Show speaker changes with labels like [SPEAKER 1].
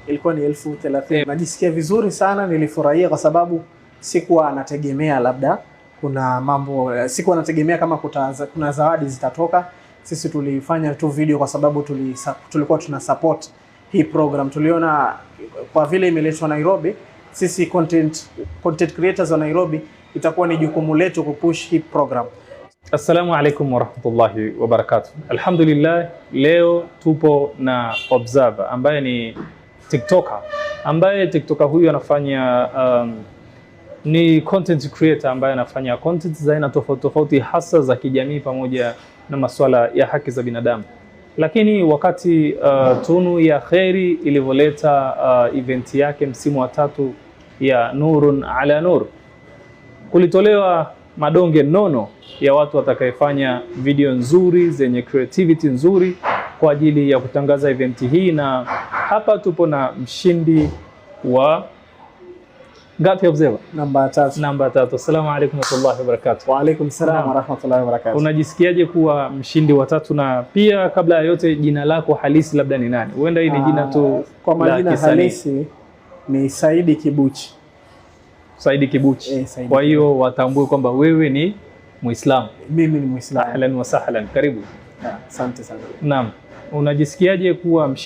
[SPEAKER 1] Ilikuwa ni 30,000. Najisikia vizuri sana, nilifurahia kwa sababu sikuwa nategemea labda kuna mambo, sikuwa nategemea kama kuna zawadi zitatoka. Sisi tulifanya tu video kwa sababu tulikuwa tuna support hii program. Tuliona kwa vile imeletwa Nairobi, sisi content creators wa Nairobi itakuwa ni jukumu letu kupush hii program.
[SPEAKER 2] Assalamu alaikum warahmatullahi wabarakatuh. Alhamdulillah, leo tupo na Observer ambaye ni TikToker, ambaye TikToker huyu anafanya ni content creator ambaye anafanya content za aina tofauti tofauti, hasa za kijamii pamoja na masuala ya haki za binadamu. Lakini wakati Tunu ya Kheri ilivyoleta event yake msimu wa tatu ya Nurun ala Nur, kulitolewa madonge nono ya watu watakayefanya video nzuri zenye creativity nzuri kwa ajili ya kutangaza event hii, na hapa tupo na mshindi wa ngapi, Observer?
[SPEAKER 1] Namba 3.
[SPEAKER 2] Namba 3. Assalamu alaikum warahmatullahi wabarakatuh.
[SPEAKER 1] Wa alaikum salam wa rahmatullahi wa barakatuh.
[SPEAKER 2] Unajisikiaje kuwa mshindi wa tatu, na pia kabla ya yote jina lako halisi labda ni nani? Huenda hii ni jina tu
[SPEAKER 1] Kwa
[SPEAKER 2] la
[SPEAKER 1] majina
[SPEAKER 2] kisanii.
[SPEAKER 1] Halisi ni Saidi Kibuchi.
[SPEAKER 2] Saidi Kibuchi.
[SPEAKER 1] Eh, Saidi.
[SPEAKER 2] Kwa hiyo watambue kwamba wewe ni Muislamu.
[SPEAKER 1] Mimi ni Muislamu.
[SPEAKER 2] Ahlan wa sahlan, karibu.
[SPEAKER 1] Asante sana.
[SPEAKER 2] Naam, unajisikiaje kuwa mshindi